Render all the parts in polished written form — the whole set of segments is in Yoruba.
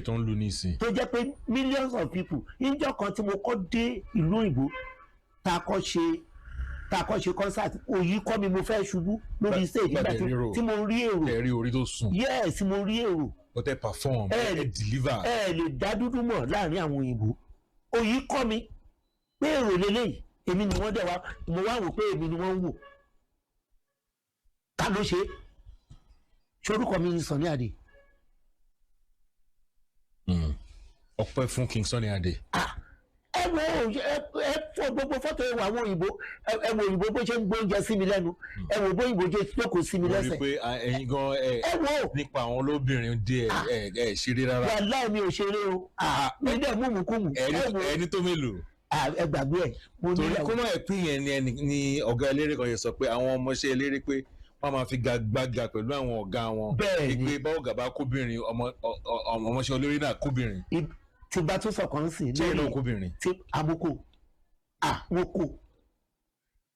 Tó ń lu nísìn. Tó jẹ́ pé millions of people. Níjọ́ kan tí mo kọ́ dé ìlú òyìnbó, tá a kọ́ ṣe concert, òyì kọ́ mi, mo fẹ́ ṣubú lórí stage nígbà Gbàdé ríro. tí mo rí èrò. Ẹ rí orí tó sùn. Yes, mo rí èrò. But ẹ perform, ẹ deliver. Ẹ lè dá dúdú mọ̀ láàrin àwọn òyìnbó. Òyì kọ́ mi pé èrò lélẹ́yìí, èmi ni wọ́n dẹ̀ wá. Mo wá wò pé èmi ni wọ́n ń wò. Ta ló ṣe é? Sorúkọ mi ni Sunny Adé. Ọpẹ́ fún King Sunny Adé. Ah, ẹ wo, ẹ fọ gbogbo fọ́tò, ẹ wo àwọn òyìnbó, ẹ wo òyìnbó bó ṣe ń gbóúnjẹ sí mi lẹ́nu, ẹ wo bóyìnbó ṣe jókòó sí mi Mo rí lẹ́sẹ̀. pé ẹ̀yin gan ẹ Ẹ wo. nípa àwọn olóbìnrin dé, ẹ ṣeré rárá. Wàláì, mi ò ṣeré o. Ah, mi dẹ̀ mú mú kú mú. Ẹ wo. Ẹni tó mélòó? Ah, ẹ gbàgbé ẹ, mo ní Torí ìyàwó. kó má ẹ pín yẹn ni ẹni ni ọ̀gá eléré kan yẹn sọ pé àwọn ọmọọṣẹ́ eléré pé wọ́n máa fi gagbága pẹ̀lú àwọn ọ̀gá wọn. Bẹ́ẹ̀ ni. Pé báwo gàba kóbìnrin, ọmọọṣẹ́ olórí náà kóbìnrin. Tí bá tún sọ̀kan sí. Ṣé iná kóbìnrin? Tí amoko, ah, mo kò,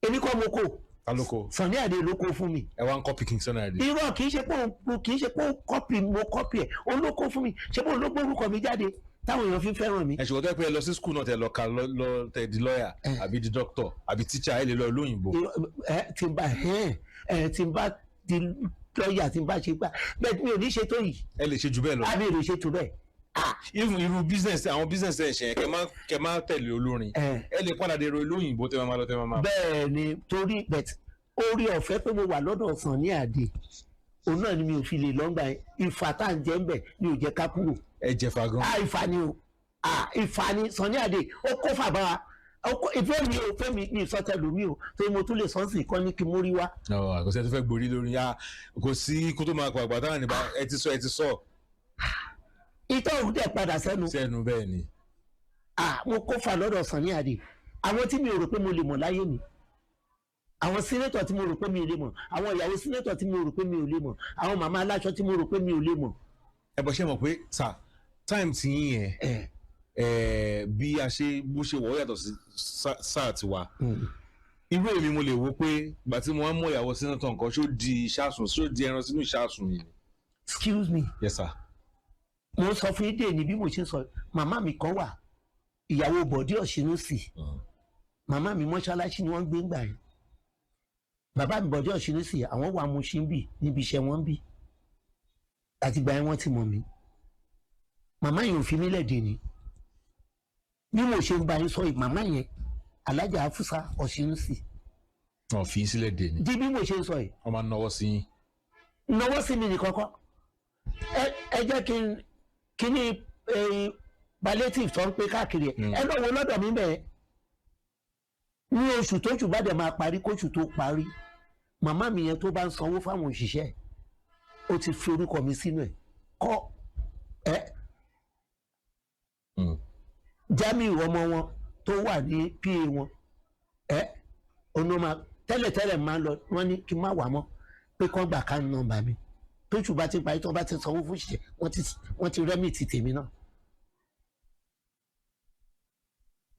èmi kọ́ mo kò. Ta ló kó? Sunny Adé ló kó fún mi. Ẹ wá ń copy King Sunny Adé. Irọ́, kì í ṣe pé òun copy, mo copy ẹ̀, òun ló kó fún mi. Ṣé bóun ló gbórúkọ mi jáde táwọn èèyàn fi ń fẹ́ràn mi? Ẹ ṣùgbọ́n tó yẹ pé ẹ lọ sí school náà, tẹ lọ ka lọ tẹ di lọ́ọ̀yà àbí di doctor àbí teacher, ẹ lè lọ lóyìnbó. Ẹ tí n bá ẹ tí n bá di lọ́ọ̀yà, tí n bá ṣe gbà bẹ́ẹ̀, mi ò ní ṣe tó yìí. Ẹ lè ṣe jù bẹ́ẹ̀ lọ. Àbí èrò ṣe tó bẹ́ẹ̀? Ah. Even irú business, àwọn business ẹ̀ ṣe yẹn, kẹ má tẹ̀lé olórin. Ẹ lè padà dèrò olóyìnbó tẹ máa lọ, tẹ máa. Bẹ́ẹ̀ ni, torí but orí ọ̀fẹ́ pé mo wà lọ́dọ̀ Sunny Adé, òun náà ni mi ò fi lè lọ́ngbà yẹn. Ìfà tá à ń jẹ́ ń bẹ̀ ni ò jẹ́ ká kúrò. Ẹ jẹ̀fà gan. Ah, ìfà ni o. Ah, ìfà ni. Sunny Adé ó kó fà bá wa. Ó kó ìfẹ́ mi ò fẹ́ mi ní ìsọtẹ́lù mi o, torí mo tún lè sọ́nsìn kan ní kí n mórí wá. Ọ̀, kò sí ẹ tó fẹ́ gborí lórí ya, kò sí kó tó máa kọ àgbà táwọn nípa ẹ ti sọ, ẹ ti sọ. Ìtọ́ òun dẹ̀ padà sẹ́nu. Sẹ́nu, bẹ́ẹ̀ ni. Ah, mo kó fà lọ́dọ̀ Sunny Adé. Àwọn tí mi ò rò pé mo lè mọ̀ láyé mi, àwọn senator tí mo rò pé mi ò lè mọ̀, àwọn ìyàwó senator tí mo rò pé mi ò lè mọ̀, àwọn màmá aláṣọ tí mo rò pé mi ò lè mọ̀. Ẹ bọ́ ṣe mọ̀ pé sà, time tí yín yẹn, bí a ṣe bó ṣe wọ̀ ọ́ yàtọ̀ sí sáà tiwa. Irú èmi, mo lè wo pé ìgbà tí mo wá mú ìyàwó senator nǹkan, ṣó di ìṣàsùn, ṣó di ẹran sínú ìṣàsùn yìí. Excuse me. Yes sir. Mo sọ fún yín dé ní bí mo ṣe ń sọ, màmá mi kan wà, ìyàwó Bọ̀dé Ọ̀ṣínúsì. Màmá mi, mọ́ṣáláṣí ni wọ́n ń gbé ńgbà yẹn. Bàbá mi Bọ̀dé Ọ̀ṣínúsì, àwọn wà Mushin bì níbi iṣẹ́ wọn bì. Àtìgbà yẹn wọ́n ti mọ̀ mí. Màmá yẹn ò fi mí lẹ̀ dè ní bí mo ṣe ń bá yín sọ yìí. Màmá yẹn, Alájà Afusa Ọ̀ṣínúsì. Wọn fi yín sílẹ̀ dè ní. Di bí mo ṣe ń sọ yìí. Wọ́n máa ń náwó sí yín. Náwó sí mi nìkan kọ́. Ẹ jẹ́ kí n kí ní palliative tó ń pé káàkiri ẹ. Ẹ lọ wo lọ́dọ̀ mi bẹ́ẹ̀ ní oṣù tóṣù bá dẹ̀ máa parí, kóṣù tó parí, màmá mi yẹn tó bá ń sanwó fáwọn òṣìṣẹ́, ó ti fi orúkọ mi sínú ẹ̀ kọ́ ẹ. Jamiu ọmọ wọn tó wà ní PA wọn, ẹ ọ̀nà tẹ́lẹ̀tẹ́lẹ̀ máa ń lọ, wọ́n ní kí n má wà mọ́, pé kán gbà ká nọ́mbà mi. Tóṣù bá ti parí, tó bá ti sanwó fún òṣìṣẹ́, wọ́n ti remit tèmi náà.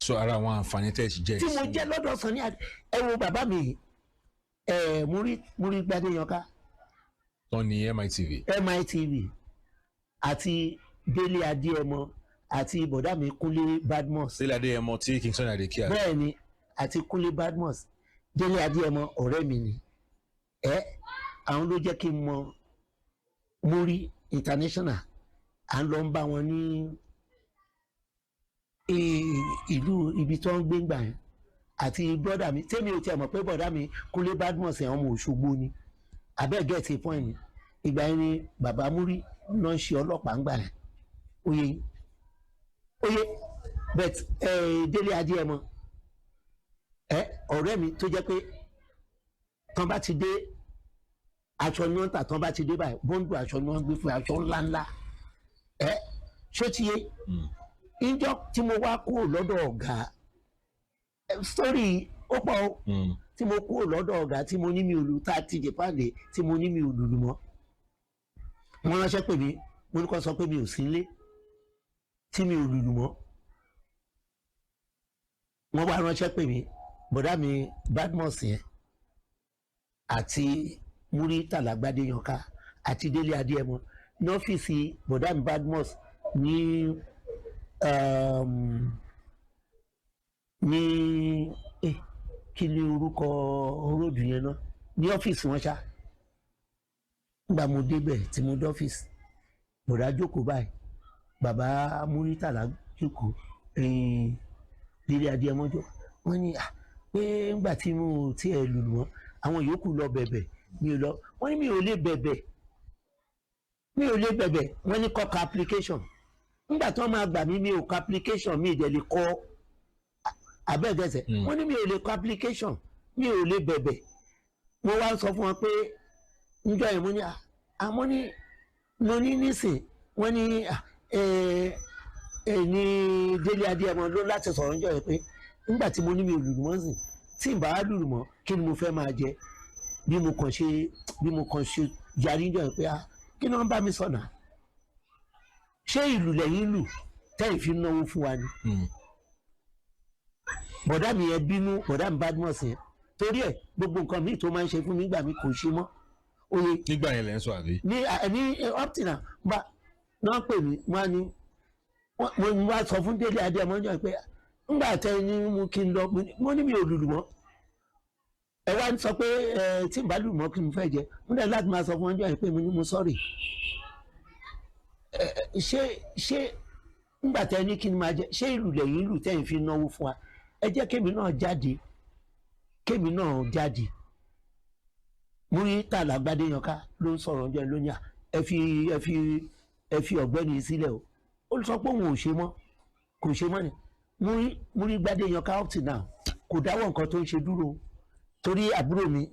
So ara àwọn àǹfààní tẹ́ ẹ sì jẹ́. Tí mo jẹ́ lọ́dọ̀ Sunny Adé. Ẹ wo bàbá mi ẹ, Múrí Gbádéyanká. Tán ní MITV. MITV àti Délé Adéẹmọ àti bọ̀dá mi Kúnlé Badmus. Délé Adéyẹmọ tí King Sunny Adé kíá. Bẹ́ẹ̀ ni, àti Kúnlé Badmus. Délé Adéẹmọ ọ̀rẹ́ mi ni. Ẹ àwọn ló jẹ́ kí n mọ Múrí International. À ń lọ ń bá wọn ní ìlú ibi tó ń gbé gbà yẹn, àti brother mi tèmi ò tiẹ̀ mọ̀ pé bọ̀dá mi Kúnlé Badmus ẹ̀, ọmọ Òṣogbo ni. Abẹ́ get a point ni. Ìgbà yẹn ni bàbá Múrí náà ń ṣe ọlọ́pàá ń gbà yẹn. Oyè oyè, but Délé Adéẹmọ ẹ, ọ̀rẹ́ mi tó jẹ́ pé tán bá ti dé, aṣọ ni wọ́n tà. Tán bá ti dé báyìí, bọ́ńdù aṣọ ni wọ́n gbé fún, aṣọ ńláńlá. Ẹ ṣó ti yé? Ìjọ tí mo wá kúrò lọ́dọ̀ ọ̀gá, story ó pọ̀ o. Tí mo kúrò lọ́dọ̀ ọ̀gá, tí mo ní mi ò lù tá a ti Japan dé, tí mo ní mi ò lùlù mọ́, wọ́n ránṣẹ́ pè mí. Mo ní kó sọ pé mi ò sí nílé, tí mi ò lùlù mọ́. Wọ́n wá ránṣẹ́ pè mí. Bọ̀dá mi Badmus yẹn àti Múrí Tàlàgbádé Yanká àti Délé Adéẹmọ ní ọ́fíìsì bọ̀dá mi Badmus. ní kí ni orúkọ road yẹn náà, ní ọ́fíìsì wọn ṣá. Nígbà mo débẹ̀, tí mo dé ọ́fíìsì, bọ̀dá jókòó báyìí, bàbá Múrítàlá jókòó, Délé Adéẹmọ́jọ́. Wọ́n ní pé ńgbà tí mo tiẹ̀ lùlù wọ́n, àwọn yòókù lọ bẹ̀bẹ̀, mi ò lọ. Wọ́n ní mi ò lè bẹ̀bẹ̀, mi ò lè bẹ̀bẹ̀. Wọ́n ní kọ́ ka application. Ńgbà tí wọ́n máa gbà mí, mi ò kọ application, mi ì dẹ̀ lè kọ́ abẹ́ẹ̀gẹ́sẹ̀. Wọ́n ní mi ò lè kọ application, mi ò lè bẹ̀bẹ̀. Mo wá ń sọ fún wọn pé njọ́ yẹn, mo ní àmọ́ ní mo ní nísìn. Wọ́n ní ẹ ní Délé Adéẹmọ ló láti sọ̀rọ̀ njọ́ yẹn pé nígbà tí mo ní mi ò lùlù mọ́ sìn, tí n bá lùlù mọ́, kí ni mo fẹ́ máa jẹ? Bí mo kàn ṣe yarí njọ́ yẹn pé kí ni wọ́n bá mi sọ̀nà? Ṣé ìlù lẹ́yìn lù tẹ́yìn fi náwó fún wa ni? Bọ̀dá mi yẹn bínú, bọ̀dá mi Badmus yẹn, torí ẹ̀ gbogbo nǹkan míì tó máa ń ṣe fún mi gbà mí kò ṣe mọ́ oye. Nígbà yẹn lẹ́ ń sọ, àbí? Ní up till now, bá náà pè mí, wọ́n á ní mo wá sọ fún Délé Adéọmọjọ pé ńgbà tẹ ní mú kí n lọ, mo ní mi ò lùlù mọ́. Ẹ wá ń sọ pé ẹ tí n bá lùlù mọ́, kí n fẹ́ jẹ? Mo dẹ̀ láti máa sọ fún ọjọ́ yẹn pé mo ní mo sorry. Ṣé ńgbà tẹ ní kí n máa jẹ, ṣé ìlù lẹ́yìn ìlù tẹ́yìn fi náwó fún wa? Ẹ jẹ́ kémi náà jáde, kémi náà jáde. Múrítàlá Gbádéyanká ló ń sọ̀rọ̀ ọjọ́ lónìí à ẹ fi ọ̀gbẹ́ni sílẹ̀ o. Ó sọ pé òun ò ṣe mọ́, kò ṣe mọ́ ni. Múrí Gbádéyanká up till now kò dáwọ́ nǹkan tó ń ṣe dúró, torí àbúrò mi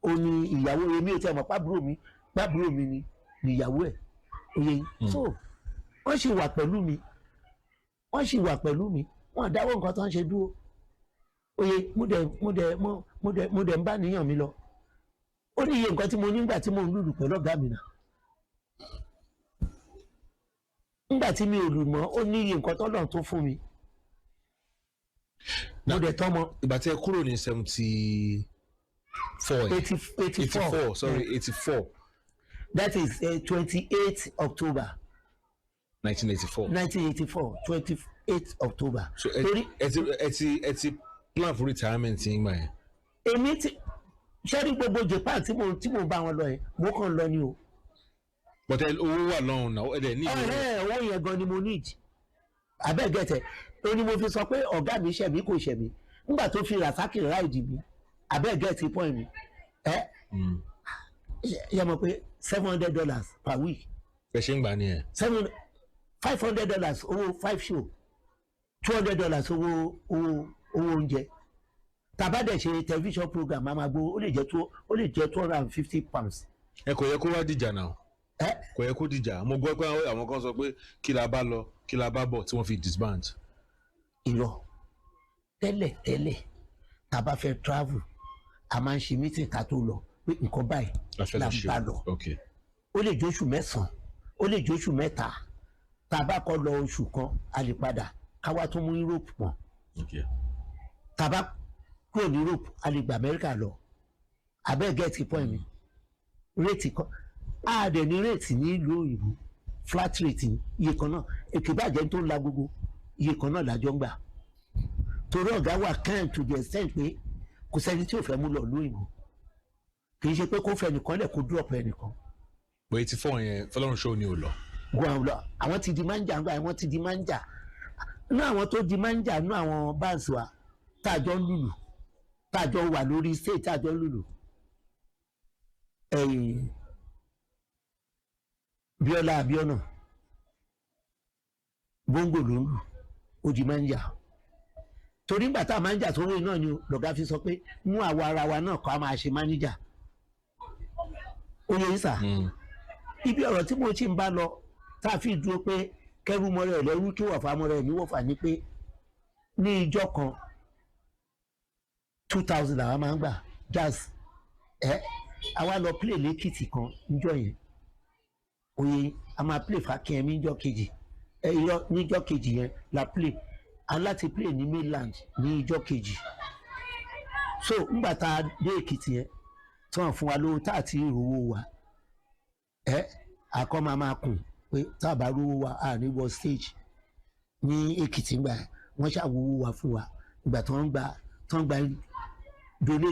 ó ní ìyàwó. Èmi ò tẹ́ mọ̀ pàbúrò mi, pàbúrò mi ni ìyàwó ẹ̀ òye yìí. So wọ́n sì wà pẹ̀lú mi, wọ́n sì wà pẹ̀lú mi, wọ́n dáwọ́ nǹkan tó ń ṣe dúró oye. Mo dẹ̀ ń bá níyàn mi lọ. Ó ní iye nǹkan tí mo nígbà tí mo ń lùlù pẹ̀lú ọ̀gá mi náà. Nígbà tí mi ò lù mọ́, ó ní iye nǹkan tọ́lọ́run tó fún mi. Mo dẹ̀ tọ́mọ. Ìgbà tí ẹ kúrò ní 74 yẹn? 84. 84, sorry, 84. That is 28 October. 1984. 1984, 28 October. So ẹ Torí ẹ ti plan for retirement yín gbà yẹn? Èmi ti ṣẹ́rí gbogbo Japan tí mo bá wọn lọ yẹn, mo kàn lọ ni o. But ẹ owó wà lọ́hùn náà, ẹ dẹ̀ ní ìlú. Ọ̀rẹ́, owó yẹn gan ni mo need abẹ́gẹ́tẹ̀. Ó ní mo fi sọ pé ọ̀gá mi ṣẹ̀ mí, kò ṣẹ̀ mí, nígbà tó fi Rasaki ride mi. Abẹ́gẹ́tì point mi ẹ yẹ mọ̀ pé $700 per week. Ẹ ṣe ń gbà nìyẹn. Seven $500 owó five show, $200 owó oúnjẹ. Tàbá dẹ̀ ṣe television program, a máa gbó, ó lè jẹ́ £250. Ẹ kò yẹ kó wá dìjà náà. Ẹ Kò yẹ kó dìjà. Mo gbọ́ pé àwọn kan sọ pé kí la bá lọ, kí la bá bọ̀, tí wọ́n fi disband. Irọ́. Tẹ́lẹ̀ tẹ́lẹ̀, tá a bá fẹ́ travel, a máa ń ṣe meeting ká tó lọ pé nǹkan báyìí la fẹ́ la lọ ṣe. Bá lọ. Ó lè jóṣù 9, ó lè jóṣù 3. Tá a bá kọ́ lọ oṣù kan, a lè padà ká wá tún mú Europe pọ̀. Tá a bá kúrò ní Europe, a lè gba Amẹ́ríkà lọ. Abẹ́ get point mi? Rate kan a dẹ̀ ní, rate ní ìlú òyìnbó, flat rate ní iye kan náà. Èkó ìbàjẹ́ tó ń la gbogbo iye kan náà lájọ ń gbà, torí ọ̀gá wà kind to the extent pé kò sẹ́ni tí ò fẹ́ mú lọ ìlú òyìnbó. Kì í ṣe pé kó fẹ́ nìkan lẹ̀, kó drop ẹnìkan. But 84 yẹn, Fọlọ́runṣọ́ ni ò lọ. Gbọ́n lọ, àwọn ti di manager ńgbà yẹn, wọ́n ti di manager nínú àwọn tó di manager nínú àwọn bands wa tá a jọ ń lùlù, tá a jọ wà lórí stage, tá a jọ ń lùlù. Ẹ̀yìn Bíọ́lá Abíọ́nà, bongo ló ń lù, ó di manager, torí ńgbà tá a manager tó wé náà ni lọ̀gá fi sọ pé mú àwa ara wa náà kọ́ a máa ṣe manager. Ó yẹ yín sà? Ibi ọ̀rọ̀ tí mo ti ń bá lọ, tá a fi dúró pé kẹrù mọ́rẹ́ lẹ́rú, kí wọ̀fà mọ́rẹ́ ní wọ̀fà, ní pé ní ìjọ kan, 2,000 làwọn máa ń gbà jazz. Ẹ àwa lọ play lẹ́kìtì kan níjọ́ yẹn. Oye, a máa play fàkínyẹmí níjọ́ kejì. Ẹ irọ́, níjọ́ kejì yẹn la play, a láti play ní mainland ní ìjọ́ kejì. So ńgbà tá a dé Èkìtì yẹn, tí wọ́n fún wa lówó tá a ti rówó wa, ẹ àkọ́ máa kùn. Pé tá a bá rówó wa, a ní wọ stage ní Èkìtì. Gbà yẹn, wọ́n ṣàwówó wa fún wa. Ìgbà tó ń gba donation.